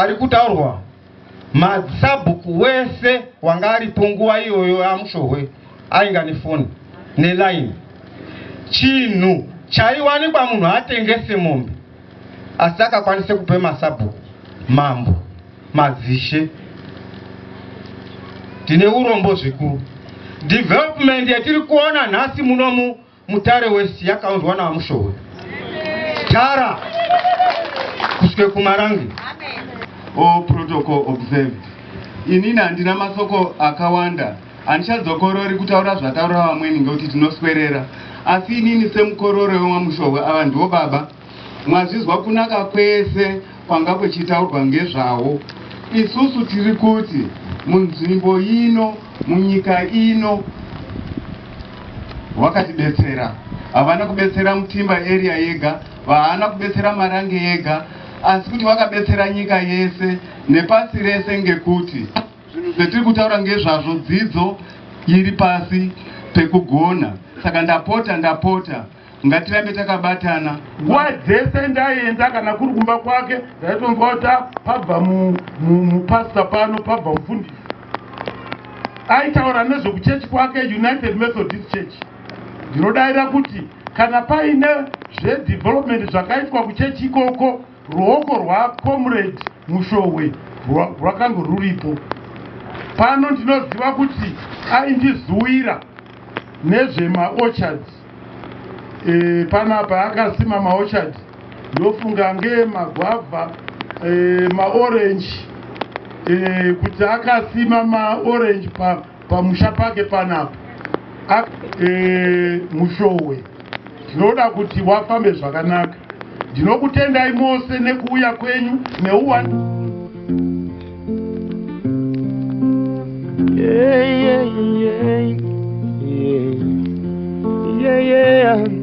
Ari kutaurwa masabhuku wese wanga aripo nguva iyoyo aMushohwe ainga nefoni nelaini. Chinhu chaiwanikwa munhu atengese mombe asi akakwanise kupe masabhuku, mambo, madzishe. Tine urombo zvikuru. Development yatiri kuona nhasi munomu Mutare West yakaunzwa naVaMushohwe. Tara kusvike kuMarange. All protocol observed. Inini handina masoko akawanda, handichadzokorori kutaura zvataura vamweni ngekuti tinoswerera. Asi inini semukororo wewaMushohwe, ava ndiwo baba. Mwazvizwa kunaka kwese kwanga kwechitaurwa ngezvawo. Isusu tiri kuti munzvimbo ino, munyika ino, wakatibetsera. Havana kubetsera Mutimba area yega, vahana kubetsera Marange yega, asi kuti vakabetsera nyika yese nepasi rese ngekuti zvinhu zvetiri kutaura ngezvazvo dzidzo iri pasi pekugona. Saka ndapota, ndapota, ngatirambe takabatana. Nguva dzese ndaienda kana kuri kumba kwake ndaitonzwa kuti pabva mupastor pano, pabva mufundisi. Aitaura nezvekuchechi kwake, United Methodist Church. Ndinodaira kuti kana paine zvedevelopment zvakaitwa kuchechi ikoko, ruoko rwaComrade Mushohwe rwakange ruripo. Pano ndinoziva kuti aindizuwira nezvemaorchards. Panapa akasima maorchard, ndofunga ngemagwavha, maorange, kuti akasima maorange pamusha pake panapa. Mushohwe, ndinoda kuti wafambe zvakanaka. Ndinokutendai mose nekuuya kwenyu neuwandu. Yeah, yeah, yeah, yeah, yeah, yeah.